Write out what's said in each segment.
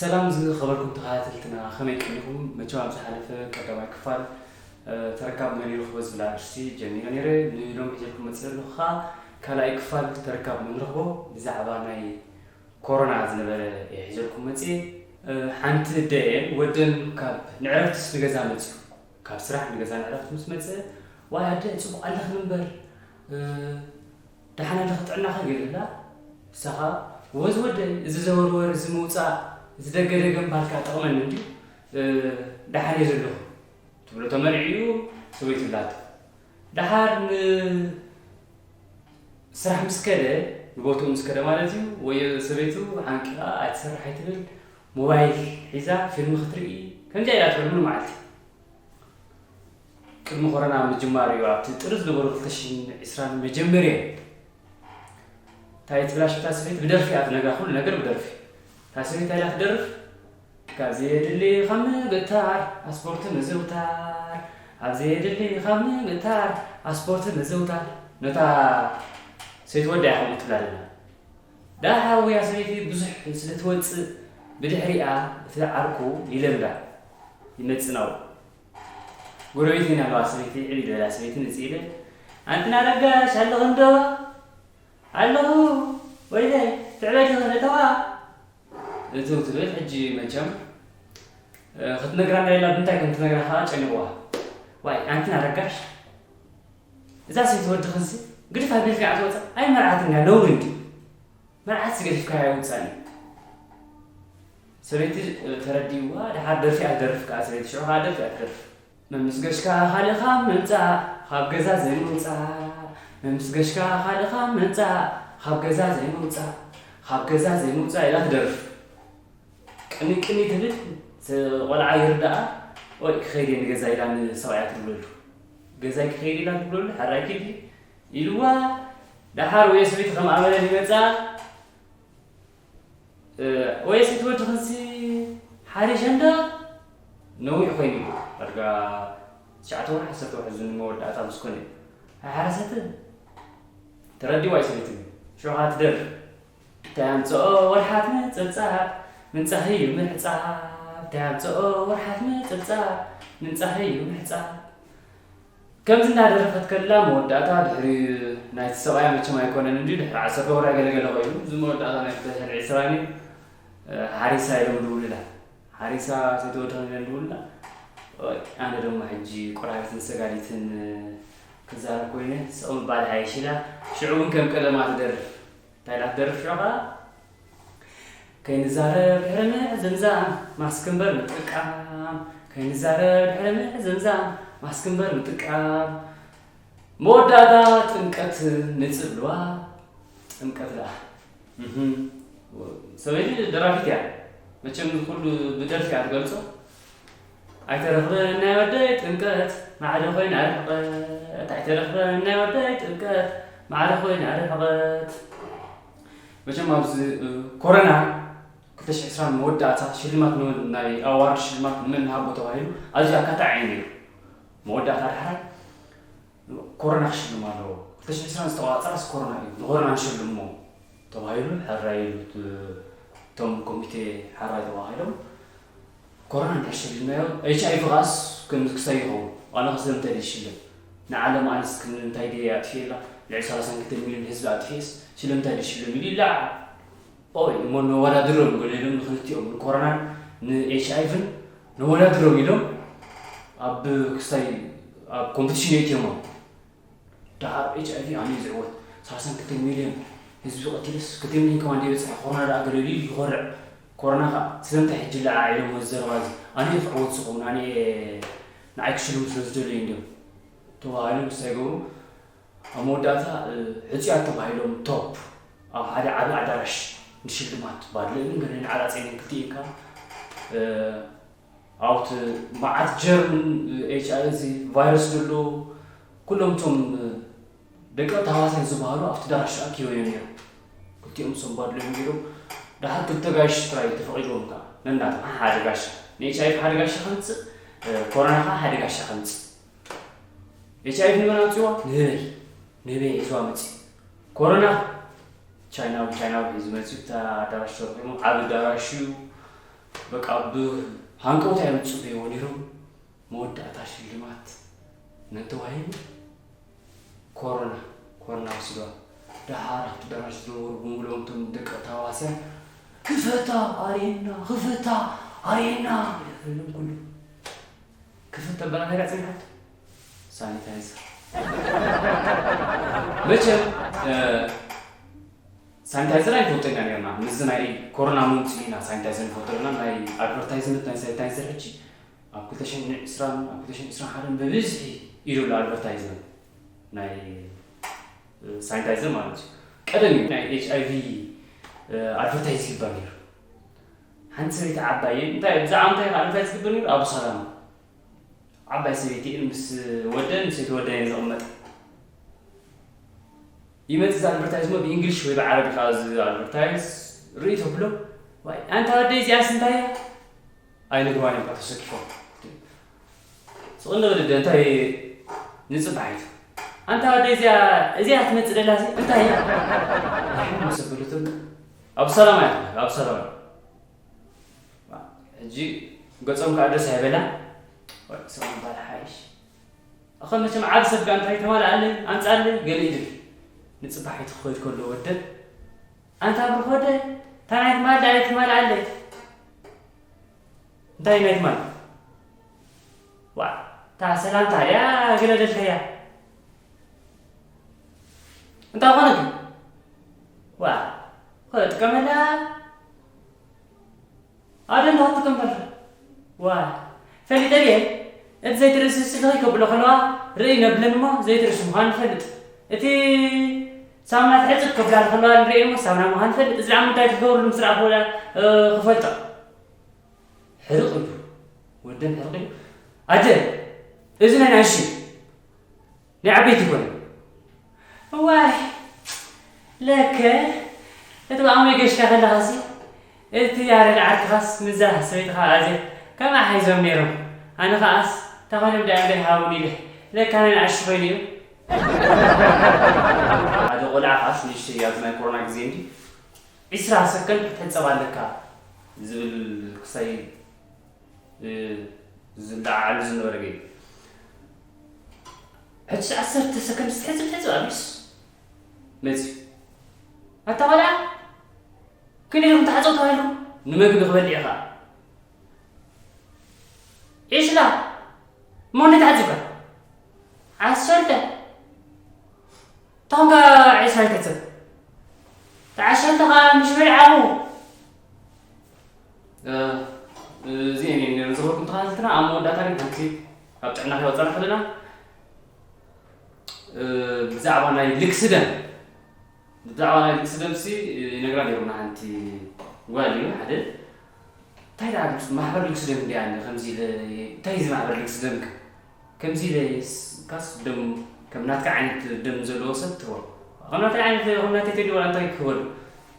ሰላም ዝኸበርኩም ተኸታተልትና፣ ከመይ ቀኒኹም? መቸም ኣብ ዝሓለፈ ቀዳማይ ክፋል፣ እ፣ ተረካብ መን ይረኽቦ ዝብል ኣርእስቲ ጀሚረ ነይረ። ንሎሚ ሒዘልኩም መፂእ ዘለኹ ኸዓ ካልኣይ ክፋል ተረካብ መን ንረኽቦ ብዛዕባ ናይ ኮሮና ዝነበረ እየ ሒዘልኩም መፂእ። እ፣ ሓንቲ ኣደን ወደን ካብ ንዕረፍትስ ንገዛ መፅኡ፣ ካብ ስራሕ ንገዛ ንዕረፍቲ ምስ መፀ፣ "ዋይ ኣደ፣ ፅቡቕ ኣለኽን እምበር፣ እ፣ ደሓን ኣለኺ ጥዕናኺ?" ገይሩላ። ንሳ ኸዓ፣ "ወዝ ወደይ፣ እዚ ዘወርወር፣ እዚ ምውፃእ፣ እዚ ደገ ደገ ምባልካ ጠቕመኒ እንድዩ፣ እ፣ ደሓን እየ ዘለኹ" ትብሎ። ተመንዕዩ ሰበይቱ ትብላቶ። ደሓር ን ስራሕ ምስ ከደ፣ ንቦትኡ ምስ ከደ ማለት እዩ፣ ወይ ሰበይቱ ሓንቂቓ ኣይትሰርሕ ኣይትብል፣ ሞባይል ሒዛ ፊልም ክትርኢ፣ ከምዚኣ ኢላ ትብል ሙሉ መዓልቲ። ቅድሚ ኮሮና ምጅማር እዩ፣ ኣብቲ ጥሪ ዝነበሩ ክልተ ሽሕን ዕስራን መጀመርያ እዩ። እንታይ ትብላ ሽታ ሰበይቲ? ብደርፊ እያ ትነግራ፣ ኩሉ ነገር ብደርፊ። እታ ሰበይቲ እንታይ ኢላ ትደርፍ? ካብ ዘየድሊ ካብ ምግታር ኣስፖርት ምዝውታር፣ ኣብ ዘየድሊ ካብ ምግታር ኣስፖርት ምዝውታር። ነታ ሰይቲ ወዳ እያ ከምኡ ትብላ ዘላ። ደሓር ወያ ሰበይቲ ብዙሕ ስለ ትወፅእ ብድሕሪኣ እቲ ዓርኩ ይለምዳ፣ ይመፅእ ናብኡ። ጎረቤት ኢና ኣለዋ ሰበይቲ፣ ዕብይ ዝበላ ሰበይቲ ንፅእ ኢለ፣ "ኣንቲ ናረጋሽ ኣለኹ እንዶ?" "ኣለኹ ወይለይ፣ ትዕበይ ዲኺ ነተዋ?" እትው ትብል። ሕጂ መቸም፣ እ፣ ክትነግራ እንዳይላ ብምንታይ ከም ትነግራ ከዓ ጨኒቕዋ። "ዋይ፣ ኣንቲ ናረጋሽ፣ እዛ ሰይቲ ወድኽንሲ ግድፍ ኣቢልካ እያ ትወፅእ። ኣይ መርዓትን እያ፣ ነውሪ እንድዩ። መርዓትሲ ገዲፍካ ኣይውፃእን እዩ." ሰበይቲ፣ እ፣ ተረዲእዋ፣ ደሓር ደርፊ እያ ትደርፍ ከዓ ሰበይቲ፣ ሽዑ ከዓ ደርፊ እያ ትደርፍ። "መምስገሽካ ካልእ ካብ ምምጻእ፣ ካብ ገዛ ዘይምውጻእ፣ መምስገሽካ ካልእ ካብ ምምጻእ፣ ካብ ገዛ ዘይምውጻእ፣ ካብ ገዛ ዘይምውጻእ" ኢላ ትደርፍ። ቅኒ ቅኒ ትብል፣ ስ-፣ ቆልዓ ይርዳኣ፣ "ኦይ፣ ክኸይድ እየ ንገዛ" ኢላ ንሰብኣያ ትብለሉ። "ገዛይ ክኸይድ" ኢላ ትብለሉ፣ "ሕራይ ኪዲ" ኢልዋ። ደሓር ወይ ሰበይቲ ከም ኣመለን ይመጻ። እ፣ ወይስ እቲ ወዲ ክንሲ ሓሪሸ እንዳ ነዊሕ ኮይኑ እዩ። ዳርጋ ትሽዓተ ወርሒ፣ ዓሰርተ ወርሒ ዝን መወዳእታ ምስ ኮነ እዩ። ኣይሓረሰትን። ተረዲዋ እዩ ሰበይቲ ግን። ሽዑ ኸዓ ትደርፍ። እንታይ ኣምፅኦ ወርሓት ምፅብፃብ፣ ምንፃህ እዩ ምሕፃብ። እንታይ ኣምፅኦ ወርሓት ምፅብፃብ፣ ምንፃህ እዩ ምሕፃብ። ከምዚ እንዳደረፈት ከላ መወዳእታ ድሕሪ ናይቲ ሰብኣያ መቸም ኣይኮነን እንድዩ፣ ድሕሪ ዓሰርተ ወርሒ ገለገለ ኮይኑ፣ እዚ መወዳእታ ናይ ክልተ ሽሕን ዕስራን እዩ። ሓሪሳ ኢሎም ድውሉላ። ሓሪሳ ሰይቲ ወዲ ኸም ኢሎም ድውሉላ። ወይ፣ ኣነ ደሞ ሕጂ ቆራቢትን ሰጋዲትን ክዛረብ ኮይነ፣ ስቕ ምባል ሓይሽ ኢላ፣ ሽዑ እውን ከም ቀደማ ትደርፍ። እንታይ ኢላ ትደርፍ ሽዑ ኸዓ? "ከይንዛረብ ድሕሪ ምዕዝምዛም ማስክ እምበር ምጥቃም፣ ከይንዛረብ ድሕሪ ምዕዝምዛም ማስክ እምበር ምጥቃም፣ መወዳእታ ጥምቀት ንጽልዋ፣ ጥምቀት ደኣ." እህም። ሰበይቲ ደራፊት እያ። መቸም ኩሉ ብደርፊ እያ ትገልጾ። "ኣይተረኽበን ናይ ወደይ ጥምቀት፣ ማዕረ ኮይና ርሕቐት። ኣይተረኽበን ናይ ወደይ ጥምቀት፣ ማዕረ ኮይና ርሕቐት." መቸም ኣብዚ፣ እ፣ ኮረና ክልተ ሽሕን ዕስራን መወዳእታ ሽልማት ንመን፣ ናይ ኣዋርድ ሽልማት ንመን ንሃቦ ተባሂሉ ኣዝዩ ኣካታዒ እዩ ነይሩ። መወዳእታ ዳሕራይ ኮረና ክሽልም ኣለዎ። ክልተ ሽሕን ዕስራን ዝተቆጻጸረስ ኮረና እዩ። ንኮረና ንሸልሞ ተባሂሉ ሕራይ ኢሉ፣ እ፣ እቶም ኮሚቴ ሕራይ ተባሂሎም ኮሮና እንድሕር ሸሊምናዮ፣ ኤች ኣይ ቪ ኸኣስ ከም ክሳይ ይኸውን። ዋላ ኸ ስለምንታይ ድዩ ዝሽለም? ንዓለም ኣነስ ክን-፣ እንታይ ድየ ኣጥፊኤላ? ልዕሊ ሰላሳን ክልተን ሚልዮን ህዝቢ ኣጥፊኤስ ስለምንታይ ድዩ ዝሽለም ኢሉ ይለዓል። ኦይ፣ እሞ ነወዳድሮም ገለ ኢሎም ንክልቲኦም፣ ንኮሮናን ንኤች ኣይ ቪን ነወዳድሮም ኢሎም ኣብ ክሳይ፣ ኣብ ኮምፒቲሽን የእትዮሞም። ደሓር ኤች ኣይ ቪ ኣነ እዩ ዝዕወት። ሰላሳን ክልተን ሚልዮን ህዝቢ ቀቲለስ፣ ክልተ ሚልዮን ከማን ደይበፅሐ፣ ኮሮና ደኣ ገለ ኢሉ ይኾርዕ። ኮሮና ኸዓ ስለምንታይ ሕጂ ለዓዒሎሞ እዚ ዘረባ እዚ? ኣነ እየ ክዕወት ዝኸውን፣ ኣነ እየ፣ ንዓይ ክሽልሙ ስለ ዝደለዩ እንድዮም ተባሂሉ ምስ ኣይገብሩ፣ ኣብ መወዳእታ፣ እ፣ ሕፁያት ተባሂሎም ቶፕ ኣብ ሓደ ዓቢ ኣዳራሽ ንሽልማት ባድለእንን ገለ ንዓላፀይንን ክልቲኤን ከኣ፣ እ፣ ኣብቲ መዓት ጀርምን ኤች ኣይ ቪ ቫይረስ ዘሎ ኩሎም እቶም ደቂ ተሃዋስያን ዝበሃሉ ኣብቲ ኣዳራሽ ኣኪቦም እዮም ነይሮም። ክልቲኦም ሰንባድ እዮም ነይሮም። ደሓር ክልተ ጋሽ ጥራይ ተፈቒድዎም ከኣ ነናቶም ሓደ ጋሻ፣ ንኤች ኣይ ቪ ሓደ ጋሻ ከምጽእ፣ ኮሮና ከኣ ሓደ ጋሻ ከምጽእ። ኤች ኣይ ቪ ንመን ኣምጺዋ? ንህበይ። ንህበይ ሒዝዋ መጺኡ። ኮሮና ቻይናዊ፣ ቻይናዊ ሒዙ መጺኡ። እታ ኣዳራሽ ተረኺቦም፣ ዓቢ ኣዳራሽ እዩ። በቃ ብሃንቀውታ እዮም ዝፅበይዎ ነይሮም። መወዳእታ ሽልማት መን ተዋሂቡ? ኮሮና። ኮሮና ወሲድዋ። ደሓር ኣብቲ ኣዳራሽ ዝነበሩ ብምልኦም እቶም ደቂ ተዋስያን፣ ክፈታ ኣርእየና፣ ክፈታ ኣርእየና፣ ኢሎም ኩሉ ክፍት ተበላ እንታይ ደኣ ጽኒሓቶ? ሳኒታይዘር። መቸም ሳኒታይዘር ኣይንፈልጦ ኢና ነርና። ምስዚ ናይ ኮሮና ምምፅኡ ኢና ሳኒታይዘር ንፈልጦ ነርና። ናይ ኣድቨርታይዝመንት ናይ ሳኒታይዘር ሕጂ ኣብ ክልተ ሽሕን ዕስራን ኣብ ክልተ ሽሕን ዕስራን ሓደን ብብዝሒ እዩ ዘሎ ኣድቨርታይዝመንት ናይ ሳኒታይዘር ማለት እዩ። ቀደም እዩ ናይ ኤች ኣይ ቪ ኣድቨርታይዝ ይግበር ነይሩ። ሓንቲ ሰበይቲ ዓባይ እንታይ ብዛዕባ እንታይ ኣድቨርታይዝ ይግበር ነይሩ? ኣቡ ሰላማ ዓባይ ሰበይቲ እን ምስ ወደን ምስ ወደን ዝቕመጥ ይመጽእ። እዚ ኣድቨርታይዝ ሞ ብእንግሊሽ ወይ ብዓረቢ ከዓ እዚ ኣድቨርታይዝ ርኢ ተብሎ። ዋይ ኣንታ ወደይ እዚኣስ እንታይ እያ? ኣይነግርዋን እዮም ተሰኪፎም። ስቕ እንበል እንደ እንታይ ንጽባሒት ኣንታ ወደይ እዚኣ እዚኣ ትመጽእ ደላ እዚ እንታይ እያ? ንሕን ምስ በሉትን ኣብ ሰላም እያ ኣብ ሰላም ሕጂ ገጾም ከዓ ደስ ኣይበላ። ወይ ሰብ ምባል ሓይሽ ኣኸ መቸም ዓብ ሰብ ጋር እንታይ ተማልኣለይ ኣምጻለይ ገለ ይድል ንጽባሕ ይትኸድ ከሎ ወደ ኣንታ ብርኽ ወደ ታናይ ትማል ዳይ ትማልኣለይ እንታይ ናይ ትማል ዋ ታ ሰላምታ እያ ገለ ደልከያ እንታይ ኾነ ግን ዋ ኸ ጥቀመላ ኣደ እንዳትጥቀም በራ ዋ ፈሊጠ ድየ እቲ ዘይትርእስ ስልኺ ከብሎ ከለዋ ርእይ ነብለን እሞ ዘይትርእስ ምዃን ንፈልጥ እቲ ሳሙና ትሕፅብ ከብላ ከለዋ ንርኢ እሞ ሳሙና ምዃን ንፈልጥ እዚ ኣብ ምንታይ ትገብርሉ ምስ ረኣኹ ክፈልጦ ሕርቕ ኢሉ ወደን ሕርቕ ኢሉ ኣደ እዚ ናይ ናንሺ ናይ ዓበይቲ ይኮነ እዋይ ለከ እቲ ብኣሞይ ገሽካ ከለኻሲ እቲ ያረድ ዓርክኻስ ምዛ ሰበይትኻ ኣዜ ከምኣ ሓይዞም ነይሮም ኣነ ኸኣስ ታኾይኖም ዳእምደይ ሃቡን ኢለ ለካ ናይ ንኣሽ ኮይኑ እዩ ሓደ ቆልዓ ኸኣስ ንእሽተይ ኣብዚ ናይ ኮሮና ግዜ እንዲ ዒስራ ሰከንድ ክትሕጸብ ኣለካ ዝብል ክሳይ ዝለዓዓሉ ዝነበረ ገይሩ ሕጂ ዓሰርተ ሰከንድ ዝትሕጽብ ሕጽብ ኣብስ መጺ ኣታ ቆልዓ ክንደይ ኢኹም ተሓጸው ተባሂልኩም ንመግቢ ክበልዕ ኢኻ ዒሽላ እሞ እንዴት ተሓጺብካ ዓሰርተ ታንካ ዒስራ ይትሕጽብ ተዓሰርተ ከዓ ምሽ በልዓኹ እዚአን እየን ነይረን ዝኸበርኩም ተኸታተልትና ኣብ መወዳእታ ግን ሓንቲ ካብ ጥዕና ከይወፃና ከለና ብዛዕባ ናይ ልግሲ ደም ብዛዕባ ናይ ልግሲ ደምሲ ይነግራ ነይሩና ሓንቲ ጓል እዩ ሓደ እንታይ ደኣ ግብፂ ማሕበር ልግሲ ደም እንዲያ ኣለ ከምዚ ኢለ እንታይ እዚ ማሕበር ልግሲ ደም ከ ከምዚ ኢለ የስ- ካስ ደም ከም ናትካ ዓይነት ደም ዘለዎ ሰብ ትህቦ ከም ናተይ ዓይነት ከም ናተይ ተድዩ ዋላ እንታይ ክህበሉ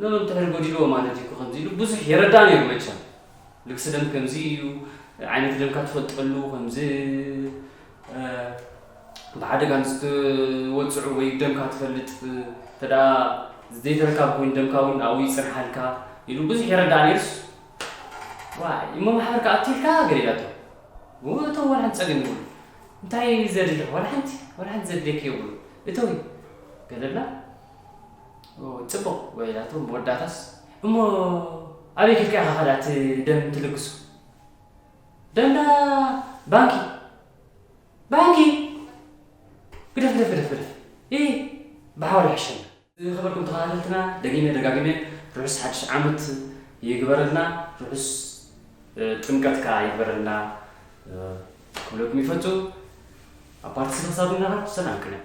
ኖ እንድሕር ጎዲልዎ ማለት እዩ ከምዚ ኢሉ ብዙሕ የረዳእ ነይሩ መቸም ልግሲ ደም ከምዚ እዩ ዓይነት ደምካ ትፈልጠሉ ከምዚ ብሓደጋ ንዝትወፅዑ ወይ ደምካ ትፈልጥ ተዳ ዘይተረካብ ኮይኑ ደምካ እውን ኣብኡ ይፅንሓልካ ኢሉ ብዙሕ ይረዳእ ነይርስ ዋይ እሞ ማሕበር ከኣቱ ኢልካ ገለ ኢላቶ እቶ ዋላ ሓንቲ ፀገም ይብሉ እንታይ ዘድሊ ዋላ ሓንቲ ዋላ ሓንቲ ዘድልየክ የብሉ እተዊ ገለላ ፅቡቕ ወይ ኢላቶ መወዳእታስ እሞ ኣበይ ኬድካ ኢኻ ኸዳ እቲ ደም ትልግሱ ደንዳ ባንኪ ባንኪ ግደፍ ግደፍ ግደፍ ግደፍ ይ ብሓዋር ይሕሸና ዝኸበርኩም ተኸታተልትና ደጊመ ደጋጊመ ርሑስ ሓድሽ ዓመት ይግበረልና ርሑስ ጥምቀት ከዓ ይግበረልና ክብለኩም ይፈቱ ኣብ ፓርቲ ስለ ክሳብ ንራኸብ ሰላም ቅነ